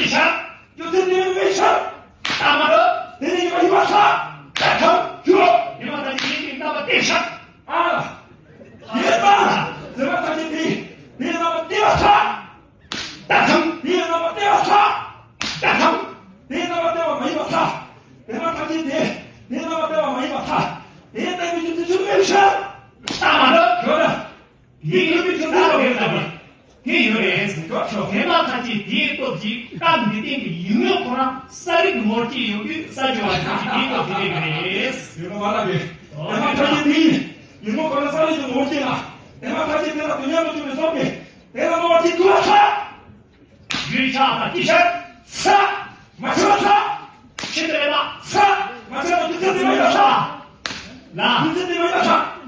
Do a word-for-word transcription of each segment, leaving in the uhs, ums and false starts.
ཤར། རྒྱུ་མཚན་དེ་མེད་ཤར། ལྟ་མ་རེད། དེ་ནི་ཉི་མ་ཡིན་པར་ཐལ། ད་ཐམ་རྒྱུ་རོ། ཉི་མ་དང་ཉི་མའི་རྣམ་པ་དེ་ཤར། ཨ། ཡིན་ཙང་། དེ་མ་ཐག་ཆོད་དེ། དེའི་རྣམ་པ་དེ་མ་ཐག་ད་ཐམ། དེའི་རྣམ་པ་དེ་མ་ཐག་ད་ཐམ། དེའི་རྣམ་པ་དེ་མ་ཡིན་པར་ཐལ། དེ་མ་ཐག་ཆོད་དེ། དེའི་རྣམ་པ་དེ་མ་ཡིན་པར་ཐལ། དེའི་རྟགས་ཀྱི་རྒྱུ་མཚན་ཆོས་མེད་ཤར། ལྟ་མ་རེད། ཡོད་རེད། དེ་ཡོད་པའི་རྒྱུ་མཚན་ཡོད་རེད། དེ་ཡོད་རེད། དེ་མ་ཐག་ཆོད་དེའི་སྟོབས་ཀྱིས་སྐབས་འདི་སྟེང་གི་ཡུལ་དངོས་ཁོ་རང་ས་རིག་ངོ་སྐྱེས་ཡོང་དུས་ས་སྦྱོར་བ་ཐམས་ཅད་དེའི་སྟོབས་ཀྱིས་སླེབས་ཀྱི་རེད། ཡུལ་ངོ་མ་ལ་རེད། དེ་མ་ཐག་ཆོད་དེ་ཡུལ་ངོ་ཁོ་རང་ས་རིག་ཏུ་ངོ་སྐྱེས་ལ། དེ་མ་ཐག་ཆོད་དེ་ལ་དུས་མཉམ་དུ་གྱུར་པའི་སྟོབས་ཀྱིས་དེ་ལ་རྣོ་བ་ཅིག་ཐུབ་པར་ཐལ། ཡུལ་ཆགས་དང་སྐྱེ་ཤར་ཚ། མ་ཆགས་ཚ། ཤིན་ཏུ་ལེགས་པ་ཚ། མ་ཆགས་དང་དུས་ཚོད་དེ་མ་ཡིན་པར་ཐལ། ལ། དུས་ཚོད་དེ་མ་ཡིན་པར་ཐལ།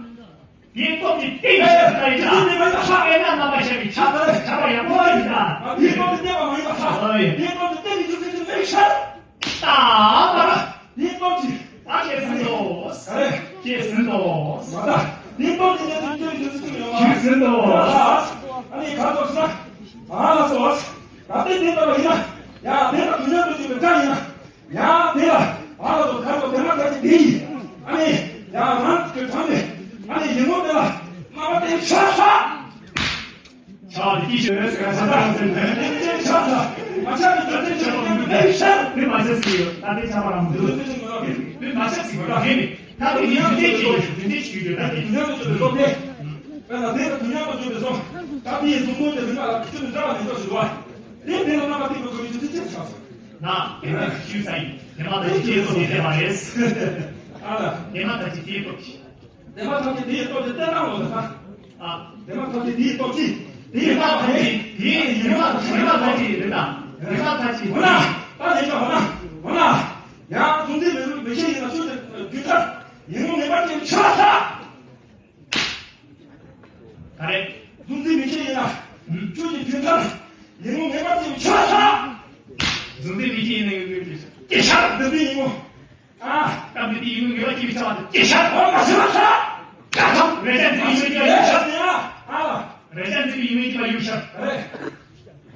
དེའི་སྟོབས་ཀྱིས་བརྟན་པའི་ཕྱིར་ལྟ་ཡིན་ལ། དེ་ནི་མ་ཡིན་པར་ཐལ། དཔེར་ན་རྣམ་པར་ཤར་བའི་ཆ་ཚ་ཆགས་པ་ཡང་སྟོབས་ཀྱིས་ལྟ། དེའི་སྟོབས་ཀྱིས་བརྟན་པ་མ་ཡིན་པར་ཐལ། ཨོ་ཡེ། དེའི་སྟོབས་ཀྱིས་བརྟན་པའི་རྒྱུ་མཚན་ཅི་མེད་ཤར། ལྟ་བར། དེའི་སྟོབས་ཀྱིས། ཨ། ཤེས་ཟིན་ཏོ། ཨ་རེ། ཤེས་ཟིན་ཏོ། མ་ལྟ། དེའི་སྟོབས་ཀྱིས་བརྟན་པའི་རྒྱུ་མཚན་ཅི་ཡོད་མ། ཤེས་ཟིན་ཏོ། ཨ་ནི་ག་ཚོད་ཟེར་ན། ཨ་ལ་སོ། ད་ལྟའི་དེ་ལྟ་བ་ཡིན་ན། ཡ་དེ་ལ་དུས་མཉམ་དུ་གྱུར་པའི་སྒྲ་ཡིན་ན། ཡང་དེ་ལ་ཨ་ལ་སོགས་ཁ་དོག་དེ་མ་ཐག་ཆོད་དེ་ཡིན། ཨ་ནི་ཡང་རང་གི་དྲངས་ནས་ཨ་ནི་ཡིན་ནོ་དེ་ལ་རྣམ་པ་དེ་ཆགས་ས། ཆགས་དེ་ཀྱི་ཞོན་ཟེར་ས་ད་དེ་ཆགས་ས། མ་ཆགས་ནས་རྒྱུ་མཚན་ཆགས་པ་མི་འདུག་ཤར། དེ་མ་ཆགས་སྲིད་ཡོད། ད་དེ་ཆགས་པ་རང་མི་འདུག་དེ་མ་ཆགས་སྲིད་པ་ད་དེ་ནི་ད་དེ་ཡིན་རྒྱུ་མཚན་ཅི་ཡོད། རྒྱུ་མཚན་ཅི་ཡོད། ད་དེ་དུས་མཉམ་དུ་གྱུར་པའི་སྟོབས་དེ། དཔེར་ན་དེ་ལ་དུས་མཉམ་དུ་གྱུར་པའི་སྟོབས། ད་དེ་ཡི་གཟུགས་སྐུ་དེ་རིམ་པ་ལ་ཁྱོད་ནི་འདྲ་བ་མི་འདུག་ཞུ་བ། དེ་དེ་ལ་རྣམ་པ་གཏིང་དུ་གྱུར་པའི་རྒྱུ་མཚན་ཅི་ཆགས་སོང་། ན། དེ་ནི་ཤུལ་ས་ཡིན། དེ་མ་ཐག་ཆོད་དེ་ལ་དེ་མ་རེད། ཨ་ལ། དེ་མ་ཐག་ཆོད་དེའི་སྟོབས་ཀྱིས། དེ་མ་ཐག་ཆོད་དེའི་སྟོབས་ཀྱིས་བརྟན་ན་འོ་ད། ཨ། དེ་མ་ཐག་ཆོད་དེའི་སྟོབས་ཀྱིས། དེ་མ་ཐག་ཆོད་དེའི་ཡིན་མ་ཐག་ཆོད་དེ་ལ། དེ་མ་ཐག་ཆོད། འོ་ན། ད་དེ་ཆ་འོ་ན། འོ་ན། ཡང་གཟུགས་འཛིན་མེད་མེད་ཤེས་ཡིན་ན་ཆོས་ཀྱི་རྒྱུ་མཚན། ཡིན་ནོ་ངེས་པར་ཅན་ཆགས་ས། ག་རེ། གཟུགས་འཛིན་མེད་ཤེས་ཡིན་ན། ཆོས་ཀྱི་རྒྱུ་མཚན། ཡིན་ནོ་ངེས་པར་ཅན་ཆགས་ས། གཟུགས་འཛིན་མེད་ཤེས་ཡིན་ན་ཡིན་ནོ་ངེས་པར་ཅན་ཆགས་ས། འདི་འདི་ཡིན་ནོ། ཨ། སྐབས་འདི་དེ་ཡིན་ནོ་ངེས་པར་ཅན་ཆགས་ས། ཀྱེ་ཤར། འོ་མ་ཤར་ས། ཀྱ་ཐམ། རེ་ཆ་འཛིན་ཡིན་ནོ་ངེས་པར་ཅན་ཆགས་ས། ཨ། རེ་ཆ་འཛིན་ཡིན་ནོ་ངེས་པར་ཅན་ཆགས་ས། རེད།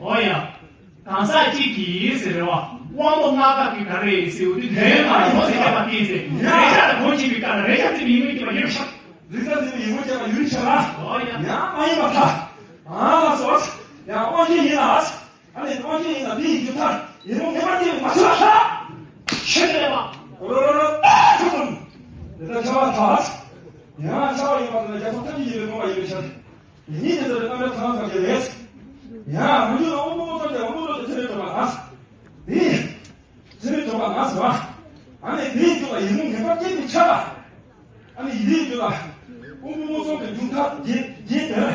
འོ་ཡ། གང་ཟག་གཅིག་གིས་ཟེར་བ། དབང་པོ་ལྔ་ཀ་གི་ག་རེ་ཟེར་བ་དེ་དོན་མ་ཡོང་ཟེར་བ་དེ་ཟེར། རེ་ཆ་ལ་གོ་ཆེ་བའི་སྐབས་ལ་རེ་ཆ་འཛིན་པའི་ཡིན་ནོ་ངེས་པར་ཡོད་ཤག་རེ་ཆ་འཛིན་པའི་ཡིན་ནོ་ངེས་པར་ཡོད་ཤག་ལ། འོ་ཡ། ཡང་མ་ཡིན་པར་ཐལ། ཨ་ལ་སོ། ཡང་དབང་ཤེས་ཡིན་ལ། ཨ་ནི་དབང་ཤེས་ཡིན་ལ་དེ་ཡི་རྒྱུ་མཚན་ཡིན་ནོ་ངེས་པར་ཅན་མ་ཆགས་ས། ཤེས་ལེ་བ། རོ་རོ་རོ། ཁུ་སུམ། དེ་ལྟར་ཆགས་པར་ཐལ། ཡང་ཆགས་པ་ཡིན་པ་དེ་ལ་རྒྱ་མཚོ་ཐམས་ཅད་ཡིན་པའི་མངོན་པ་ཡིན་པའི་ཕྱིར། ཉིད་དེ་ཚོ་ལས་རྣམ་པར་ཐལ་བ་ཟེར་གྱི་རེད། ཡང་མི་འགྱུར་བའི་དབང་པོ་མངོན་སུམ་གྱི་དབང་པོ་ལོ་དེ་ཚེ་རིང་གྲོལ་བ་ན། དེ། ཚེ་རིང་གྲོལ་བ་ན་ཟེར་བ། ཨ་ནི་དེའི་རྒྱུད་ལ་ཡིན་ནོ་ངེས་པར་ཅན་དེ་ཆགས་པ། ཨ་ནི་ཡིད་ལས་རྒྱུད་ལ། དབང་པོ་མངོན་སུམ་གྱི་འབྱུང་ཐབས་རྒྱས་རྒྱས་དེར།